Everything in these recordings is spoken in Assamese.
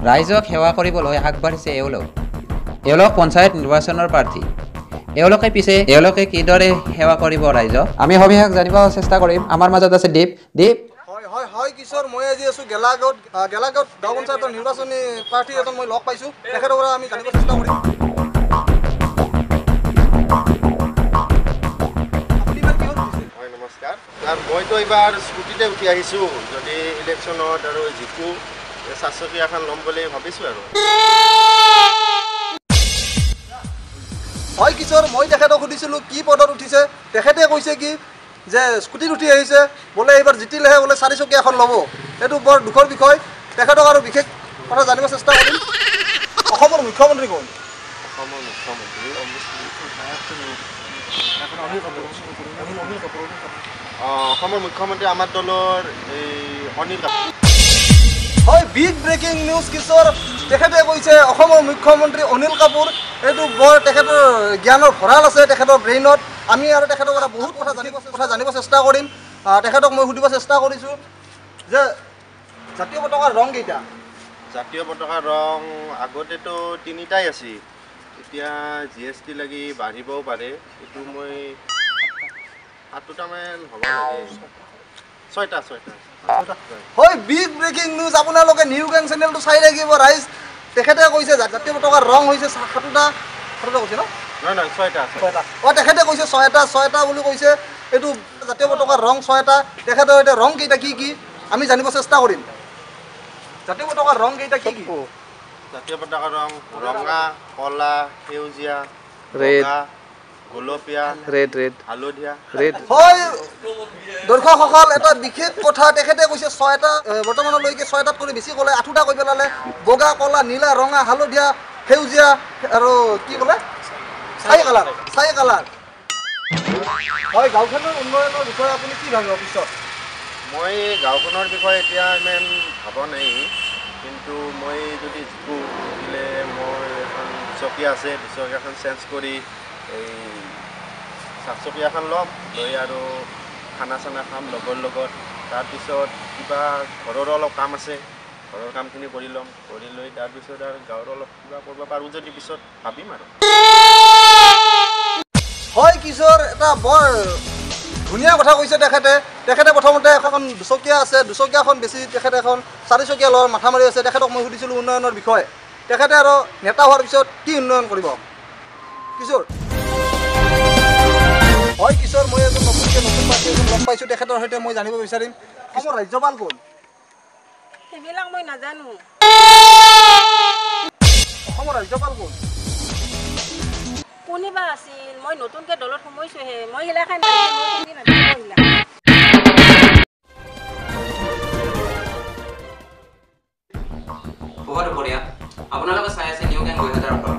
ৰাইজক সেৱা কৰিবলৈ আগবাঢ়িছে এওঁলোক। এওঁলোক পঞ্চায়ত নিৰ্বাচনৰ প্ৰাৰ্থী। এওঁলোকে পিছে এওঁলোকে কিদৰে সেৱা কৰিব ৰাইজক আমি সবিশেষ জানিব চেষ্টা কৰিম। আমাৰ মাজত আছে দীপ। দীপ, হয় হয় হয় কিশোৰ, মই আজি আছোঁ গেলাগাঁৱত। গেলাগাঁৱত গাঁও পঞ্চায়তৰ নিৰ্বাচনী প্ৰাৰ্থী এজন মই লগ পাইছোঁ, তেখেতৰ পৰা আমি জানিব চেষ্টা কৰিম। আপুনি এইবাৰ কিহত উঠিছে? হয়, নমস্কাৰ। মইতো এইবাৰ স্কুটিতে উঠি আহিছোঁ। যদি ইলেকশ্যনত আৰু জিকো, চাৰচকীয়া এখন ল'ম বুলি ভাবিছোঁ আৰু। হয় কিশোৰ, মই তেখেতক সুধিছিলোঁ কি পদত উঠিছে, তেখেতে কৈছে কি যে স্কুটিত উঠি আহিছে বোলে, এইবাৰ জিতিলেহে বোলে চাৰিচকীয়া এখন ল'ব। এইটো বৰ দুখৰ বিষয়। তেখেতক আৰু বিশেষ কথা জানিব চেষ্টা কৰিম। অসমৰ মুখ্যমন্ত্ৰী কোন? অসমৰ মুখ্যমন্ত্ৰী অসমৰ মুখ্যমন্ত্ৰী আমাৰ দলৰ এই অনিল কাপুৰ। হয়, বিগ ব্ৰেকিং নিউজ কিশোৰ, তেখেতে কৈছে অসমৰ মুখ্যমন্ত্ৰী অনিল কাপুৰ। এইটো বৰ তেখেতৰ জ্ঞানৰ ভঁৰাল আছে তেখেতৰ ব্ৰেইনত। আমি আৰু তেখেতৰ পৰা বহুত কথা জানিব চেষ্টা কৰিম। তেখেতক মই সুধিব চেষ্টা কৰিছোঁ যে জাতীয় পতাকাৰ ৰং কেইটা? জাতীয় পতাকাৰ ৰং আগতেতো তিনিটাই আছিল, এতিয়া জিএছটি লাগি বাঢ়িবও পাৰে। এইটো মই সাতটামান হ'ব লাগে, ছয়টা ছয়টা। হয়, বিগ ব্ৰেকিং নিউজ, আপোনালোকে নিউ গেং চেনেলটো চাই থাকিব ৰাইজ। তেখেতে কৈছে জাতীয় পতাকাৰ ৰং হৈছে সাতটা, সাতটা কৈছে ন? নহয় নহয়, ছয়টা ছয়টা। অঁ, তেখেতে কৈছে ছয়টা, ছয়টা বুলি কৈছে। এইটো জাতীয় পতাকাৰ ৰং ছয়টা। তেখেতৰ এতিয়া ৰং কেইটা কি কি আমি জানিব চেষ্টা কৰিম। জাতীয় পতাকাৰ ৰং কেইটা কি কি? জাতীয় পতাকাৰ ৰং ৰঙা, কলা, সেউজীয়া, বগা, গোলপীয়া, ৰেড ৰেড, হালধীয়া, ৰেড। হয় দৰ্শকসকল, এটা বিশেষ কথা তেখেতে কৈছে ছয়টা, বৰ্তমানলৈকে ছয়টাত কৰি বেছি ক'লে, আঠোটা কৈ পেলালে। বগা, কলা, নীলা, ৰঙা, হালধীয়া, সেউজীয়া আৰু কি ক'লে? ছাই কালাৰ, ছাই কালাৰ। হয়, গাঁওখনৰ উন্নয়নৰ বিষয়ে আপুনি কি ভাবিব পিছত? মই গাঁওখনৰ বিষয়ে এতিয়া ইমান ভবা নাই, কিন্তু মই যদি জিকো, জিকিলে মোৰ এখন দুচকীয়া আছে, দুচকীয়াখন চেঞ্জ কৰি এই চাৰচকীয়া এখন ল'ম, লৈ আৰু খানা চানা খাম লগৰ লগত। তাৰপিছত কিবা ঘৰৰো অলপ কাম আছে, ঘৰৰ কামখিনি কৰি ল'ম, কৰি লৈ তাৰপিছত আৰু গাঁৱৰ অলপ কিবা কৰিব পাৰোঁ যদি পিছত ভাবিম আৰু। হয় কিশোৰ, এটা বৰ ধুনীয়া কথা কৈছে তেখেতে। তেখেতে প্ৰথমতে এখন দুচকীয়া আছে, দুচকীয়াখন বেছি তেখেতে এখন চাৰিচকীয়া লোৱাৰ মাথা মাৰি আছে। তেখেতক মই সুধিছিলোঁ উন্নয়নৰ বিষয়ে, তেখেতে আৰু নেতা হোৱাৰ পিছত কি উন্নয়ন কৰিব কিশোৰ? হয় কিশোৰ, মই এজন নতুনকৈ নতুন প্ৰাৰ্থী এজন লগ পাইছোঁ, তেখেতৰ সৈতে মই জানিব বিচাৰিম অসমৰ ৰাজ্যপাল কোন? সেইবিলাক মই নাজানো। অসমৰ ৰাজ্যপাল কোন? কোনিবা আছিল, মই নতুনকৈ দলত সোমাইছোঁহে, মই সেইগিলাখান নাজানো এইবিলাক। শুভ দুপৰীয়া, আপোনালোকে চাই আছে নিউ গেং 2018।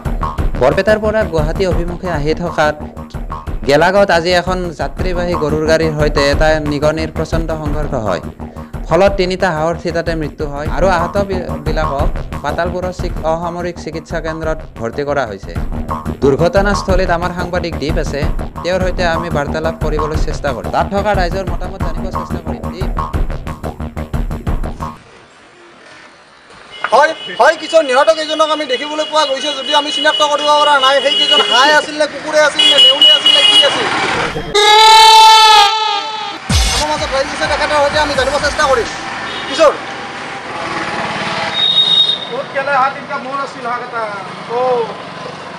বৰপেটাৰ পৰা গুৱাহাটী অভিমুখে আহি থকাত গেলাগাঁৱত আজি এখন যাত্ৰীবাহী গৰুৰ গাড়ীৰ সৈতে এটা নিগনিৰ প্ৰচণ্ড সংঘৰ্ষ হয়। ফলত তিনিটা হাঁহৰ থিতাতে মৃত্যু হয় আৰু আহত বিলাকক পাতালপুৰৰ অসামৰিক চিকিৎসা কেন্দ্ৰত ভৰ্তি কৰা হৈছে। দুৰ্ঘটনাস্থলীত আমাৰ সাংবাদিক দীপ আছে, তেওঁৰ সৈতে আমি বাৰ্তালাপ কৰিবলৈ চেষ্টা কৰিম। তাত থকা ৰাইজৰ মতামত জানিব চেষ্টা কৰিম। দীপ। হয় হয় কিশোৰ, নিহত কেইজনক আমি দেখিবলৈ পোৱা গৈছে যদিও আমি চিনাক্ত কৰিব পৰা নাই সেইকেইজন হাঁহ আছিল নে কুকুৰে আছিল নে নেউলে আছিল নে কি আছিল। আমাৰ মাজত ৰাইজ আছে, তেখেতৰ সৈতে আমি জানিব চেষ্টা কৰিম। কিশোৰ,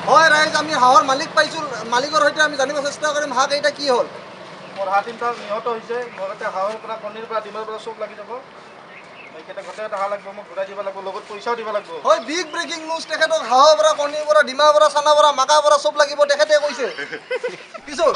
হয় ৰাইজ, আমি হাঁহৰ মালিক পাইছোঁ, মালিকৰ সৈতে আমি জানিব চেষ্টা কৰিম হাঁহ কেইটা কি হ'ল। মোৰ হাঁহ তিনিটা নিহত হৈছে, মোৰ এতিয়া হাঁহৰ পৰা কণীৰ পৰা ডিমৰ পৰা চব লাগি যাব। এইকেইটা গোটেই এটা হাঁহ লাগিব, মোক ঘূৰাই দিব লাগিব, লগত পইচাও দিব লাগিব। হয়, বিগ ব্ৰেকিং নিউজ, তেখেতক হাঁহৰ পৰা, কণীৰ পৰা, ডিমাৰ পৰা, চানাৰ পৰা, মাকাৰ পৰা চব লাগিব তেখেতে কৈছে। কিশোৰ,